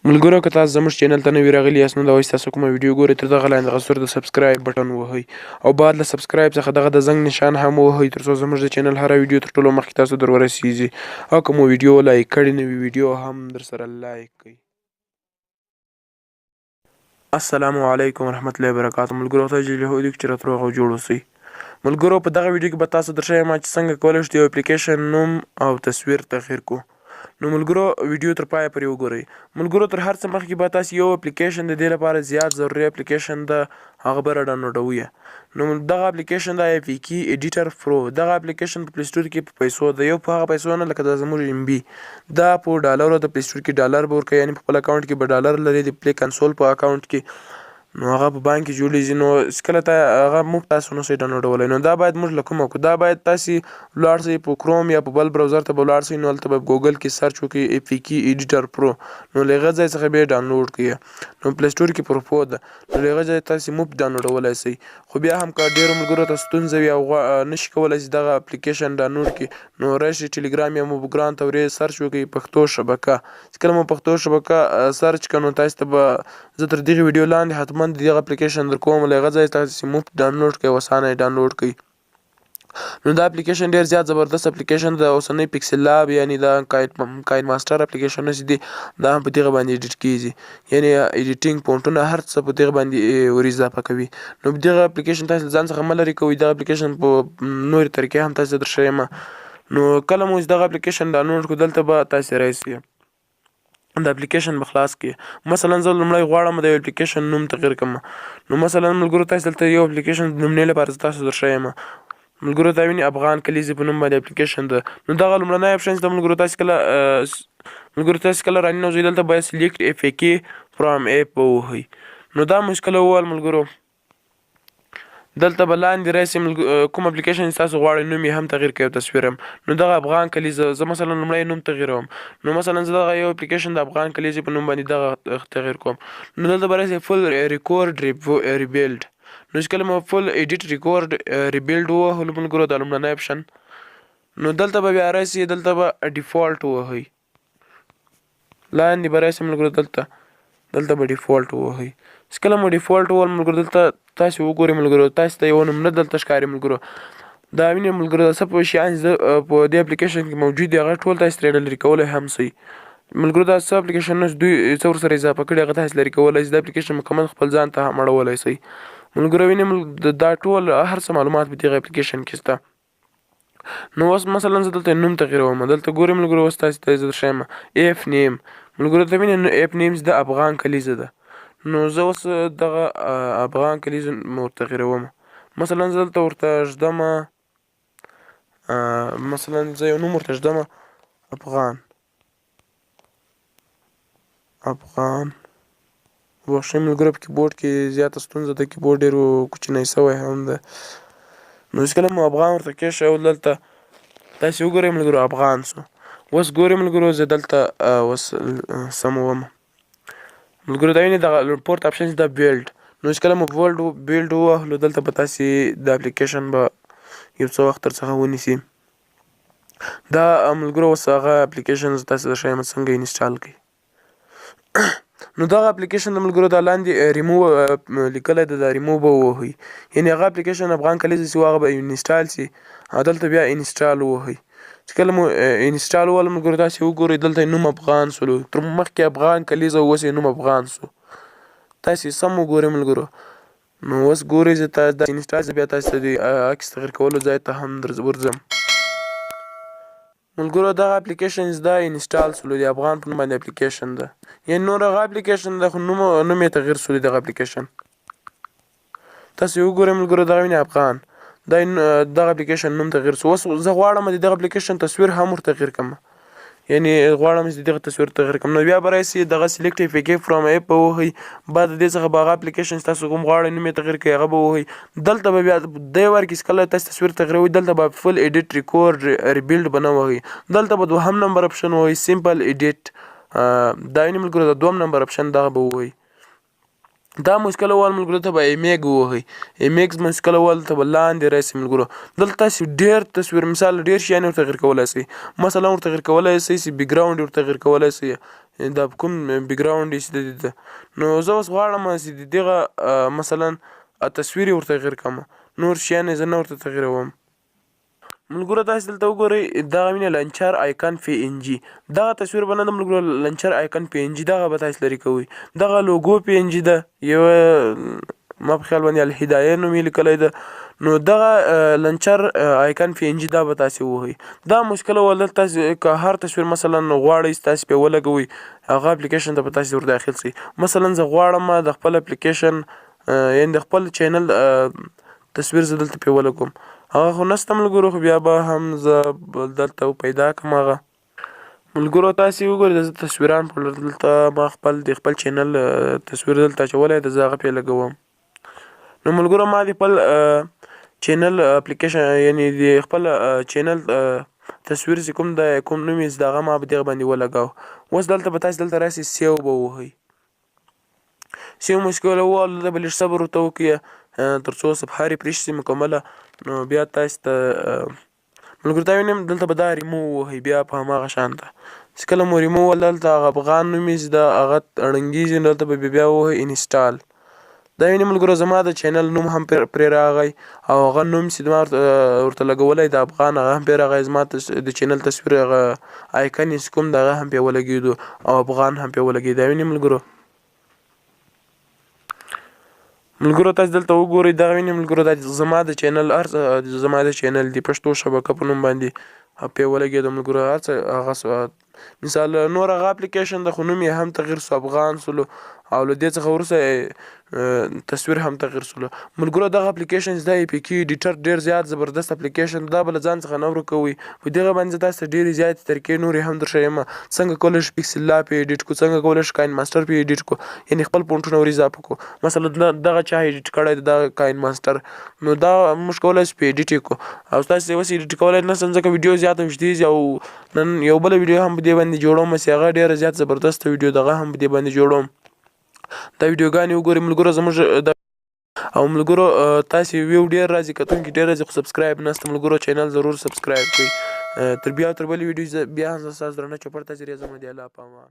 ملګرو که تاسو زموږ چینل ته نوي راغلي یاست نو دا وایي تاسو کومه ویډیو ګورئ تر دغه لاندې دغه سور د سبسکرایب بټن ووهئ او بعد له سبسکرایب څخه دغه د زنګ نشان هم ووهئ تر څو زموږ د چینل هره ویډیو تر ټولو مخکې تاسو در ورسیږي او که مو ویډیو لایک کړې نه وي ویډیو هم در سره لایک کړئ. السلام علیکم ورحمت الله وبرکاته ملګرو خدای جل جلاله دې چې راته روغ او جوړ اوسئ. ملګرو په دغه ویډیو کې به تاسو درښیم چې څنګه کولی شئ د یو اپلیکیشن نوم او تصویر تغییر کو. نو ملګرو ویډیو تر پایه پورې وګورئ. ملګرو تر هر څه مخکې به تاسو یو اپلیکیشن د دې لپاره زیات ضروري اپلیکیشن ده هغه به را ډانلوډوئ. نو دغه اپلیکیشن ده ای پی کی ایډیټر پرو. دغه اپلیکیشن په پلی سټور کې په پیسو ده، یو په هغه پیسو نه لکه دا زموږ ایم بي، دا په ډالرو ده. پلی سټور کې ډالر به ورکوي، یعنی په خپل اکاونټ کې به ډالر لري، د پلی کنسول په اکاونټ کې نو هغه په بانک کې جوړیږي. نو کله ته هغه موږ تاسو نه شئ ډانلوډولی، نو دا باید موږ له کومه کو؟ دا باید تاسو ولاړ شئ په کروم یا په بل براوزر ته به ولاړ شئ، نو هلته به ګوګل کې سرچ وکړئ ای پی کی ایډیټر پرو، نو له هغه ځای څخه به یې ډانلوډ کړئ. نو پلی سټور کې پرو ده، نو له هغه ځای تاسو مفت ډانلوډولی شئ. خو بیا هم که ډېرو ملګرو ته ستونزه وي او نشي کولی چې دغه اپلیکیشن ډانلوډ کړي، نو راشئ ټیلیګرام یا موبوګرام ته ورې سرچ وکړئ پښتو شبکه. چې کله مو پښتو شبکه سرچ کړه نو تاسو ته به زه تر دغې ویډیو لاندې حتما د دغه اپلیکیشن در کوم، له هغه ځای تاسو مفت ډانلوډ کړئ او اسانه یې ډانلوډ کړئ. نو دا اپلیکیشن ډیر زیات زبردست اپلیکیشن ده. اوسنۍ پیکسل لاب یعنی دا کاین ماستر اپلیکیشن چې دی دا هم په دغه باندې ایډیټ کیږي، یعنی ایډیټینګ فونټونه هر څه په دغه باندې ور اضافه کوي. نو دغه اپلیکیشن تاسو ځان څخه مه لرې کوئ، دغه اپلیکیشن په نورې طریقې هم تاسو ته درښیم. نو کله مو چې دغه اپلیکیشن ډانلوډ کړو دلته به تاسو راشئ د اپلیکیشن به خلاص کړي. مثلا زه لومړی غواړم د یو اپلیکیشن نوم تغیر کړم. نو مثلا ملګرو تاسو دلته یو اپلیکیشن د نمونې لپاره زه تاسو درښیم. ملګرو دا ویني افغان کلیزې په نوم باندې اپلیکیشن ده. نو دغه لومړنی اپشن چې ملګرو تاسو کله ملګرو تاسو کله راننوځئ دلته باید سلیکټ اف ای کی فرام اپ به ووهئ. نو دا مشکله وویل ملګرو دلته به لاندې راشي کوم اپلیکیشن چې تاسو غواړئ نوم یې هم تغیر کوي او تصویر هم. نو دغه افغان کلیزه زه مثلا لومړی نوم تغیروم. نو مثلا زه دغه یو اپلیکیشن د افغان کلیزې په نوم باندې دغه تغیر کوم. نو دلته به راشي فول ریکورډ ریبیلډ. نو چې کله مو فول ایډیټ ریکورډ ریبیلډ ووهلو ملګرو دا لومړنی اپشن، نو دلته به بیا راشي دلته به ډیفالټ ووهئ. لاندې به راشي ملګرو دلته دلته به ډیفالټ ووهئ. چې کله مو ډیفالټ ووهل ملګرو دلته تاسو وګورئ ملګرو تاسو ته یو نوم نه دلته ښکاري ملګرو. دا وینئ ملګرو دا څه په شیان چې په دې اپلیکیشن کې موجود دي هغه ټول تاسو ترې لرې کولی هم شئ. ملګرو دا څه اپلیکیشن نه دوی څه ورسره اضافه کړي هغه تاسو لرې کولی شئ. دا اپلیکیشن مکمل خپل ځان ته هم اړولی شئ. ملګرو وینئ دا ټول هر څه معلومات په دغه اپلیکیشن کې شته. نو اوس مثلا زه دلته نوم تغیروم. دلته ګورئ ملګرو اوس تاسو ته زه درښیم اف نیم. ملګرو ته وینئ نو اف نیم د افغان کلیزه ده. نو زه اوس دغه افغان کلیزه ور تغیروم. مثلا زه دلته ورته ږدم، مثلا زه یو نوم ورته ږدم افغان افغان. وبخښئ ملګرو په کیبورډ کې زیاته ستونزه ده، کیبورډ ډېر کوچنی شوی هم ده. نو چې کله مو افغان ورته کېښود دلته تاسې وګورئ ملګرو افغان شو. اوس ګورئ ملګرو زه دلته اوس سموم. ملګرو دا وینئ دغه پورته اپشن چې ده بیلډ. نو چې کله مو بیلډ ووهلو دلته به تاسې د اپلیکیشن به یو څه وخت درڅخه ونیسي. دا ملګرو اوس هغه اپلیکیشن زه تاسې ته ښیم څنګه انسټال کړئ. نو دغه اپلیکیشن د ملګرو دا لاندې ریموو لیکلی دی، دا ریموو به ووهئ، یعنی هغه اپلیکیشن افغان کلیزه چې هغه به انسټال شي او دلته بیا انسټال ووهئ. چې کله مو انسټال ووهل ملګرو تاسې وګورئ دلته نوم افغان شولو، تر مخکې افغان کلیزه اوس یې نوم افغان شو. تاسې سم وګورئ ملګرو. نو اوس ګورئ زه دا انسټال بیا تاسې ته د عکس تغیر کولو ځای ته هم ورځم. ملګرو دغه اپلیکیشن دا انسټال سولو د افغان په نوم باندې اپلیکیشن ده، یعنی نور هغه اپلیکیشن ده خو نوم نوم یې تغیر سولو دغه اپلیکیشن. تاسو وګورئ ملګرو دغه وینئ افغان دا دغه اپلیکیشن نوم تغیر سو. اوس زه غواړم د دغه اپلیکیشن تصویر هم ورته تغیر کړم، یعنی غواړم چې دغه تصویر تغیر کړم. نو بیا به راشي دغه سلیکټ اف کی فرام اپ به ووهئ. بعد د دې څخه به هغه اپلیکیشن چې تاسو کوم غواړئ نوم یې تغیر کړئ هغه به ووهئ. دلته به بیا دی ورکې چې کله تاسو تصویر تغیروئ دلته به فول ایډیټ ریکورډ ریبیلډ به نه وهئ، دلته به دوهم نمبر اپشن ووهئ سمپل ایډیټ. دا وینئ ملګرو دا دوهم نمبر اپشن دغه به ووهئ. دا مشکل وال ملګرو ته به ایمیګ ووهئ. ایمیګ مشکل وال ته به لاندې راشي ملګرو. دلته تاسو ډېر تصویر مثال ډېر شیان ورته تغیر کولی شئ. مثلا ورته تغیر کولی شئ چې بیکګراونډ ورته تغیر کولی شئ، دا کوم بیکګراوند یې چې ده. نو زه اوس غواړم چې د دغه مثلا تصویر یې ورته تغیر کړم، نور شیان یې زه نه ورته تغیروم. ملګرو تاسو دلته وګورئ، دغه وینئ launcher icon PNG، دغه تصویر به نه ده ملګرو، launcher icon PNG دغه به تاسو لرې کوئ. دغه logo PNG ده، یو ما په خیال باندې الهدایه نوم یې لیکلی ده. نو دغه launcher icon PNG دا به تاسې ووهئ. دا مشکل و دلته تاسې که هر تصویر مثلا غواړئ چې تاسې پرې ولګوئ، هغه اپلیکیشن ته به تاسې ور داخل شئ. مثلا زه غواړم د خپل اپلیکیشن یعنې د خپل چینل تصویر زه دلته پرې ولګوم، هغه خو نشته ملګرو، خو بیا به هم زه دلته پیدا کړم هغه. ملګرو تاسې وګورئ، زه تصویران په دلته ما خپل د خپل چینل تصویر دلته اچولی دی، زه هغه پرې لګوم. نو ملګرو ما د خپل چینل اپلیکیشن یعنې د خپل چینل تصویر چې کوم دی، کوم نوم یې چې د هغه ما په دغه باندې ولګاوه. اوس دلته به تاسې دلته راسئ، save به ووهئ. save مشکل ووهلو، دلته به لږ صبر ورته وکړئ تر څو صفحه refresh شي مکمله. نو بیا تاسې ته ملګرو دا وینم دلته به دا ریمو ووهئ، بیا په هماغه شان ده چې کله مو ریمو ووهل، دلته هغه افغان نوم یې چې ده هغه ړنګېږي، نو دلته به بیا ووهئ install. دا ویني ملګرو زما د چینل نوم هم پرې راغی، او هغه نوم چې ما ورته لګولی د افغان هغه هم پرې راغی. زما د چینل تصویر هغه icon یې چې کوم ده هغه هم پرې ولګېدو او افغان هم پرې ولګېد. دا ویني ملګرو. ملګرو تاسو دلته وګورئ، دغه وینئ ملګرو، دا زما د چینل هر څه زما د چینل دی پښتو شبکه په نوم باندې پرې ولګېده ملګرو. هر څه هغه مثال نور هغه اپلیکیشن ده، خو نوم یې هم تغیر سو، افغان سولو، او له دې څخه وروسته تصویر هم تغیر سولو. ملګرو دغه اپلیکیشن چې دا APK Editor ډېر زیات زبردست اپلیکیشن، دا به له ځان څخه نه ورکوئ. په دغه باندې زه تاسو ته ډېرې زیاتې طریقې نورې هم درښیم، څنګه کولی شو PixelLab پې edit کړو، څنګه کولی شو KineMaster پې edit کړو، یعنې خپل فونټونه ور اضافه کړو. مثلا دغه چا edit کړی دی دغه KineMaster، نو دا موږ کولی شو پې edit یې کړو. او تاسو اوس edit کولی نه شم ځکه ویډیو زیاته اوږدېږي، او نن یو بله ویډیو هم په دې باندې جوړوم چې هغه ډېره زیات زبردسته ویډیو دغه هم په دې باندې جوړوم. دا ویډیوګانې وګورئ ملګرو زموږ د او ملګرو تاسې view ډېر راځي، کتونکي ډېر راځي، خو subscribe نشته ملګرو، چینل ضرور subscribe کړئ. تر بیا تر بلې ویډیو بیا هم زه ستاسو درنه چوپړ ته حاضر یم. د الله په امان.